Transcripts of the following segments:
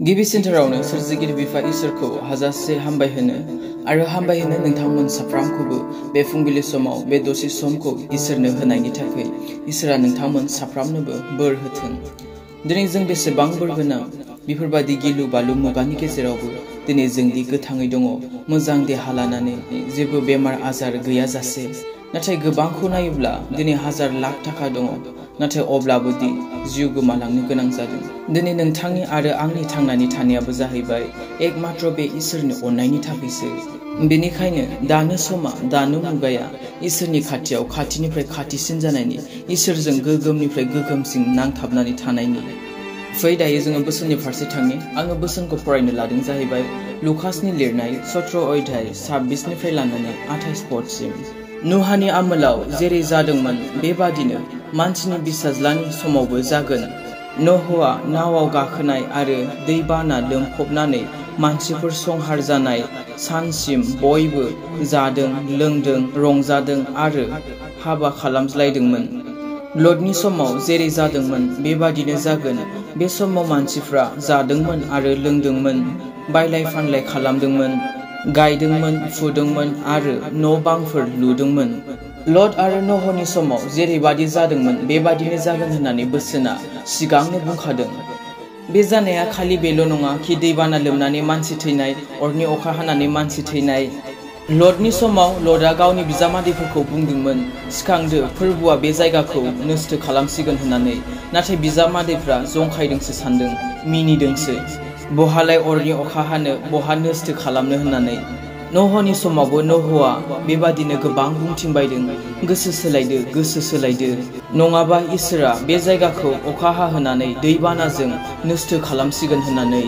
गिबि सेन्टारावनो सोरजिगिरि बिफा इसोरखौ हाजासे हामबायहोनो आरो हामबायहोनो नोंथांमोन साफ्रामखौबो बे फुंबिलि समाव बे दसे समखौ इसोरनो होनायनि थाखाय इसोरा नोंथांमोन साफ्रामनोबो बोर होथों। दिनै जों बेसेबां बोर गोनां बेफोरबायदि गिलु बालु मुगानि गेजेरावबो दिनै जोंदि गोथाङै दङ, मोजां देहा लानानै जेबो बेमार आजार गैयाजासे। नाथाय गोबांखौ नायोब्ला दिनै हाजार लाख थाखा दङ, नाथाय अब्लाबो दि जिउ गोमालांनो गोनां जादों। दिनै नोंथांनि आरो आंनि थांनानै थानायाबो जाहैबाय एकमात्र बे इसोरनि अननायनि थाखायसो। बेनिखायनो दानो समा, दानो मुगाया इसोरनि खाथियाव खाथिनिफ्राय खाथिसिन जानायनि, इसोरजों गोगोमनिफ्राय गोगोमसिन नांथाबनानै थानायनि। फै दायो जोङो बोसोननि फारसे थांनि। आङो बोसोनखौ फरायनो लादों जाहैबाय लुकासनि लिरनाय 17 अध्याय 26निफ्राय लानानै 28 पदसिम। नुहानि आमोलाव जेरै जादोंमोन बेबादिनो मानसिनि बिसाज्लानि समावबो जागोन। नहुआ नावाव गाखोनाय आरो दैबाना लोमफबनानै मानसिफोर संहार जानाय सानसिम बयबो जादों, लोंदों, रंजादों आरो हाबा खालामज्लायदोंमोन। लटनि समाव जेरै जादोंमोन बेबादिनो जागोन। बे समाव मानसिफ्रा जादोंमोन आरो लोंदोंमोन, बायलाय फानलाय खालामदोंमोन, गायदोंमोन, फुदोंमोन आरो न'-बांफोर लुदोंमोन। लट आरो नहनि समाव जेरैबादि जादोंमोन बेबादिनो जागोन होननानै बोसोना सिगांनो बुंखादों। बे जानाया खालि बेल' नङा कि दैबाना लोमनानै मानसि थैनाय, अरनि अखा हानानै मानसि थैनाय। लटनि समाव लटआ गावनि बिजामादैफोरखौ बुंदोंमोन, सिखांदो, फोरबुआ बे जायगाखौ नस्थ खालामसिगोन होननानै। नाथाय बिजामादैफ्रा जंखायदोंसो सानदों, मिनिदोंसो। बहालाय अरनि अखा हानो, बहा नस्थ खालामनो होननानै। नहनि समावबो नहुआ बेबादिनो गोबां बुंथिंबायदों, गोसो सोलायदो, गोसो सोलायदो, नङाबा इसोरा बे जायगाखौ अखा हाहोनानै दैबानाजों नस्थ खालामसिगोन होननानै।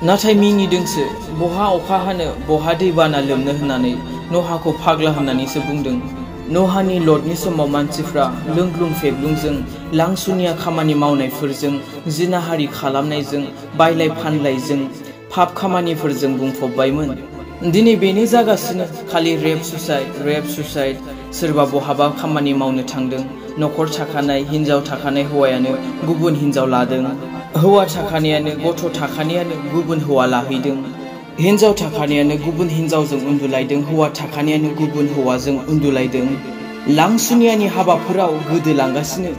नाथाय मिनिदोंसो, बहा अखा हानो, बहा दैबाना लोमनो होननानै। नहाखौ फाग्ला होननानैसो बुंदों। नहानि लटनि समाव मानसिफ्रा लोंग्लुं फेग्लुंजों, लांसुनिया खामानि मावनायफोरजों, जिनाहारि खालामनायजों, बायलाय फानलायजों, पाप खामानिफोरजों बुंफबबायमोन। दिनै बेनो जागासिनो, खालि रेप सुसाइड। सोरबा बहाबा खामानि मावनो थांदों, न'खर थाखानाय हिनजाव थाखानाय हौवायानो गुबुन हिनजाव लादों, हौवा थाखानायानो, गथ' थाखानायानो गुबुन हौवा लाहैदों, हिनजाव थाखानायानो गुबुन हिनजावजों उन्दुलायदों, हौवा थाखानायानो गुबुन हौवाजों उन्दुलायदों। लांसुनियानि हाबाफोराव गोदोलांगासिनो।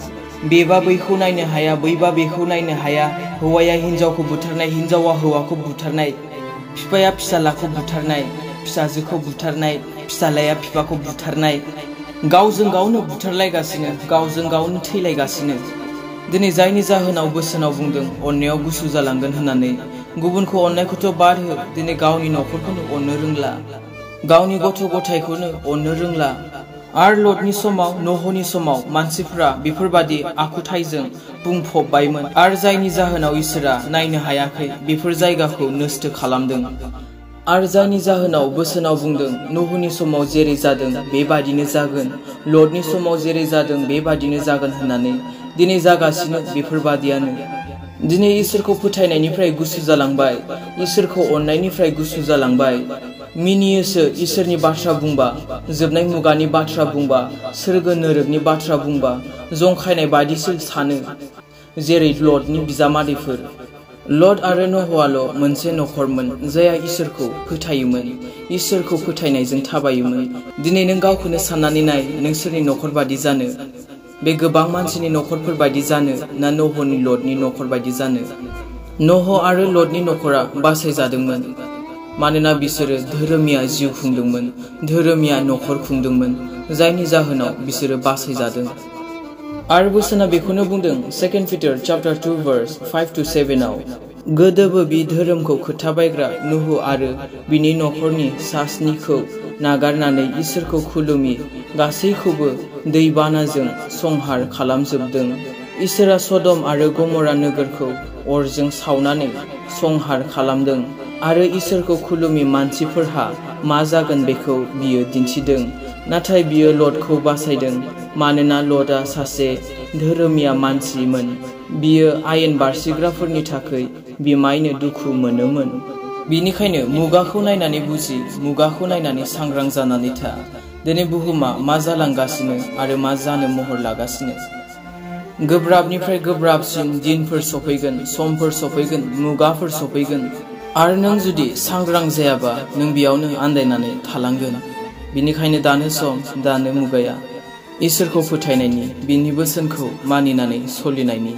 बेबा बैखौ नायनो हाया, बैबा बेखौ नायनो हाया, हौवाया हिनजावखौ बुथारनाय, हिनजावा हौवाखौ बुथारनाय, बिफाया फिसालाखौ बुथारनाय, फिसाजोखौ बुथारनाय, फिसालाया बिफाखौ बुथारनाय। गावजों गावनो बुथारलायगासिनो, गावजों गावनो थैलायगासिनो। दिनै जायनि जाहोनाव बोसोनाव बुंदों अननायाव गुसु जालांगोन होननानै। गुबुनखौ अननायखौथ' बाद हो, दिनै गावनि न'खरखौनो अननो रोंला, गावनि गथ' गथायखौनो अननो रोंला। आरो लटनि समाव, नहनि समाव मानसिफ्रा बेफोरबादि आखुथाइजों बुंफबबायमोन आरो जायनि जाहोनाव इसोरा नायनो हायाखै, बेफोर जायगाखौ नस्थ खालामदों। आरो जायनि जाहोनाव बोसोनाव बुंदों नहुनि समाव जेरै जादों बेबादिनो जागोन, लटनि समाव जेरै जादों बेबादिनो जागोन होननानै। दिनै जागासिनो बेफोरबादियानो। दिनै इसोरखौ फोथायनायनिफ्राय गुसु जालांबाय, इसोरखौ अननायनिफ्राय गुसु जालांबाय। मिनियोसो इसोरनि बाथ्रा बुंबा, जोबनाय मुगानि बाथ्रा बुंबा, सोरगो नोरोगनि बाथ्रा बुंबा, जंखायनाय बादिसो सानो। जेरै लटनि बिजामादैफोर। लट आरो नहुआल' मोनसे न'खरमोन जायहा इसोरखौ फोथायोमोन, इसोरखौ फोथायनायजों थाबायोमोन। दिनै नों गावखौनो साननानै नाय, नों सोरनि न'खर बादि जानो? बे गोबां मानसिनि न'खरफोर बायदि जानो, ना नहुनि लटनि न'खर बायदि जानो? नह आरो लटनि न'खरा बासायजादोंमोन मानोना बिसोरो धोरोमिया जिउ खुंदोंमोन, धोरोमिया न'खर खुंदोंमोन, जायनि जाहोनाव बिसोरो बासायजादों। आरो बोसोना बेखौनो बुंदों 2 Peter chapter 2 verse 5-7 आव। गोदोबो बि धोरोमखौ खोथाबायग्रा नुहु आरो बिनि न'खरनि सास्निखौ नागारनानै इसोरखौ खुलुमि गासैखौबो दैबानाजों संहार खालामजोबदों। इसोरा सदम आरो गमरा नोगोरखौ अरजों सावनानै संहार खालामदों आरो इसोरखौ खुलुमि मानसिफोरहा मा जागोन बेखौ बियो दिन्थिदों। नाथाय बियो लटखौ बासायदों मानोना लटआ सासे धोरोमिया मानसिमोन। बियो आयेन बारसिग्राफोरनि थाखाय बिमायनो दुखु मोनोमोन। बिनिखायनो मुगाखौ नायनानै बुजि, मुगाखौ नायनानै सांग्रां जानानै था। दिनै बुहुमा मा जालांगासिनो आरो मा जानो महर लागासिनो। गोब्राबनिफ्राय गोब्राबसिन दिनफोर सफैगोन, समफोर सफैगोन, मुगाफोर सफैगोन। आरो नों जुदि सांग्रां जायाबा नों बेयावनो आन्दायनानै थालांगोन। बिनिखायनो दानो सम, दानो मुगाया इसोरखौ फोथायनायनि, बिनि बोसोनखौ मानिनानै सोलिनायनि।